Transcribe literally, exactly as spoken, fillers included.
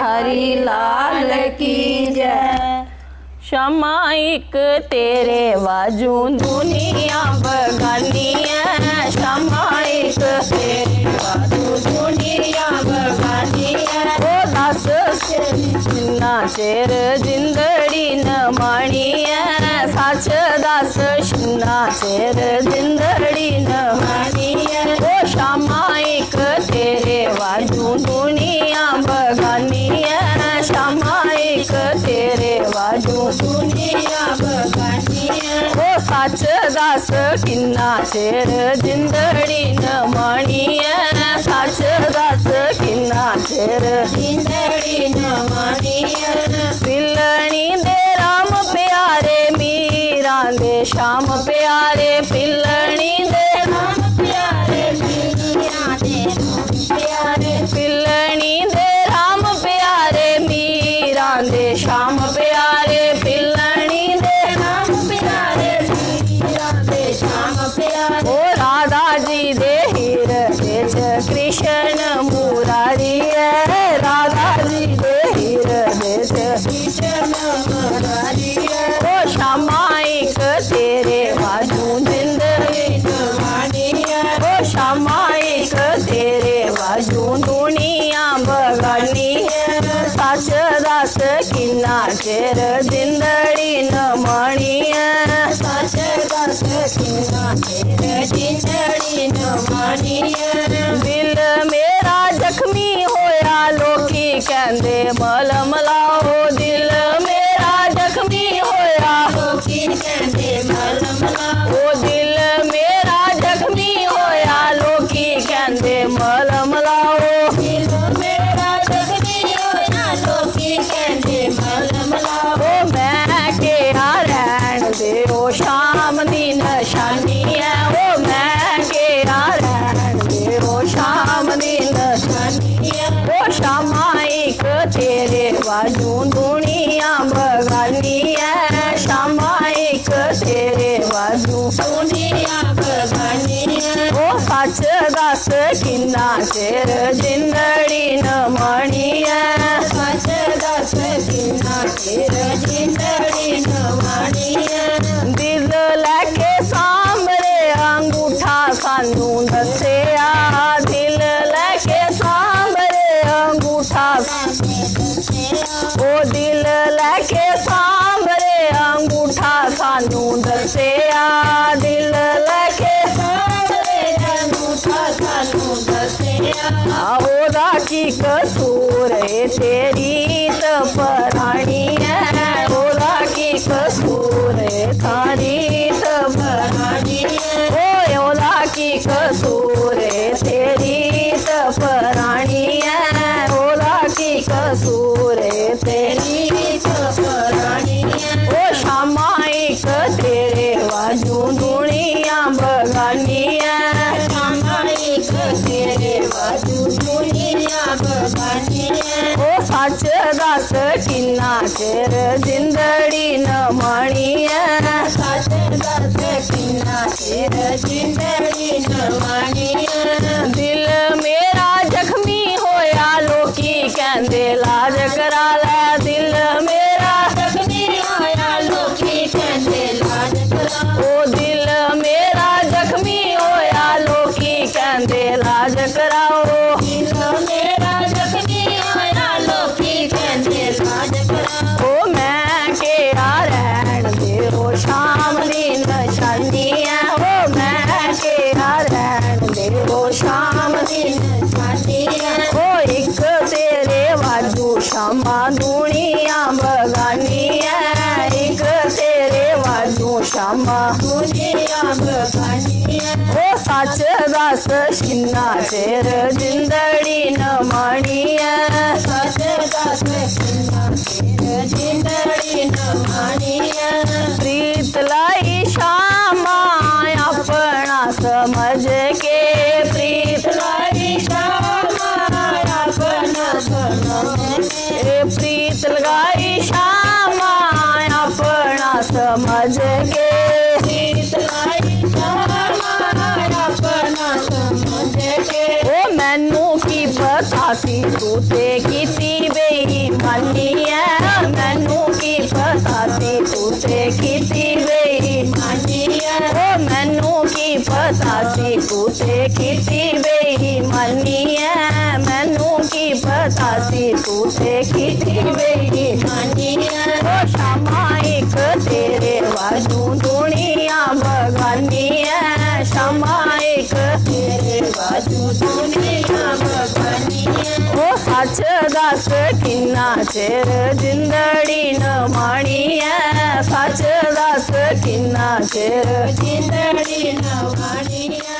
हरि लाल की जय। श्यामा इक तेरे बाजू दुनिया बगानी ऐ, श्यामा इक तेरे बाजू दुनिया बगानी ऐ। ओ दस किन्ना चिर जिंदड़ी नमानी ऐ, सच दस किन्ना चिर जिंदड़ी नमानी ऐ। ओ श्यामा इक तेरे बाजू दुनिया बगानी ऐ, श्यामा इक तेरे बाजू दुनिया बगानी ऐ। ओ सच दस किन्ना चिर जिंदड़ी नमानी ऐ, सच दस किन्ना चिर जिंदड़ी नमानी ऐ। पिल्लनी दे राम प्यारे मीरां दे श्याम प्यारे, पिल्लनी दे राम प्यारे मीरां दे राम प्यारे, पिल्लनी दे राम प्यारे मीरां दे श्याम प्यारे, पिल्लनी दे राम प्यारे मीरां दे श्याम प्यारे। ओ राधा जी दे हिरदे च कृष्ण मुरारी ऐ, राधा जी दे हिरदे च कृष्ण मुरारी ऐ। ओ श्यामा इक तेरे बाजू जिंदड़ी नमानी ऐ, ओ श्यामा इक तेरे बाजू दुनिया बगानी ऐ। सच दस किन्ना चिर जिंदड़ी नमानी ऐ, सच दस किन्ना चिर जिंदड़ी नमानी ऐ। दिल मेरा जख्मी होया, लोकी कहंदे मलम लाओ, दिल मेरा जख्मी होया, लोकी कहंदे मलम लाओ। ओ दिल मेरा जख्मी होया, लोकी कहंदे मलम लाओ। दिल मेरा जख्मी होया, लोकी कहंदे मलम लाओ। ओ मैं केह् आ रैह्न दे, ओ श्याम दी नशानी ऐ। ओ मैं केह् आ रैह्न दे, ओ श्याम दी नशानी ऐ। ओ श्यामा इक तेरे बाजू दुनिया बगानी ऐ, श्यामा इक तेरे बाजू दुनिया बगानी ऐ। ओ सच दस किन्ना चिर जिंदड़ी नमानी ऐ, सच दस किन्ना चिर जिंदड़ी नमानी ऐ। दिल लैके सांभरे अंगूठा सानू दस्सेआ, दिल लैके सांभरे अंगूठा सानू दस्सेआ। ओ दिल लैके सांभरे अंगूठा सानू दस्सेआ, दिल लैके सांभरे अंगूठा सानू दस्सेआ। ओह्दा की कसूर ऐ, तेरी रीत परानी ऐ, ओह्दा की कसूर ऐ, थारी रीत परानी ऐ। ओए ओह्दा की कसूर ऐ, तेरी रीत परानी ऐ, ओह्दा की कसूर ऐ, तेरी रीत परानी ऐ। ओ श्यामा इक तेरे बाजू दुनिया बगानी ऐ, श्यामा इक तेरे बाजू दुनिया बगानी ऐ। ओ सच दस किन्ना चिर जिंदड़ी नमानी ऐ, सच दस किन्ना चिर जिंदड़ी नमानी ऐ। दिल मेरा जख्मी होया, लोकी कहंदे लाज करा लै, दिल मेरा जख्मी होया, लोकी कहंदे लाज कराओ। ओ दिल मेरा जख्मी होया, लोकी कहंदे लाज कराओ। दिल मेरा जख्मी होया, लोकी कहंदे लाज कराओ। ओ मैं केह् आ रैह्न दे, ओ श्याम दी नशानी ऐ। ओ मैं केह् आ रैह्न दे, ओ श्याम दी नशानी ऐ। ओ इक तेरे बाजू श्यामा दुनिया बगानी ऐ, इक तेरे बाजू श्यामा दुनिया बगानी ऐ। ओ सच दस किन्ना चिर जिंदड़ी नमानी ऐ, सच दस किन्ना चिर जिंदड़ी नमानी ऐ। प्रीत लाई श्यामा अपना समझ के, प्रीत लाई श्यामा अपना समझ के, ए प्रीत लगाई श्यामा अपना समझ के, प्रीत लाई श्यामा अपना समझ के। ओ मैनू की पता सी तू ते कीती बेई ते कीती बेईमानी ऐ, मैनू की पता सी तू ते कीती बेईमानी ऐ। ओ शामा इक तेरे बाजू दुनिया बगानी ऐ, शामा इक तेरे बाजू दुनिया बगानी ऐ। ओ सच दस किन्ना चिर जिंदड़ी नमानी ऐ, सच दस किन्ना चिर जिंदड़ी नमानी ऐ।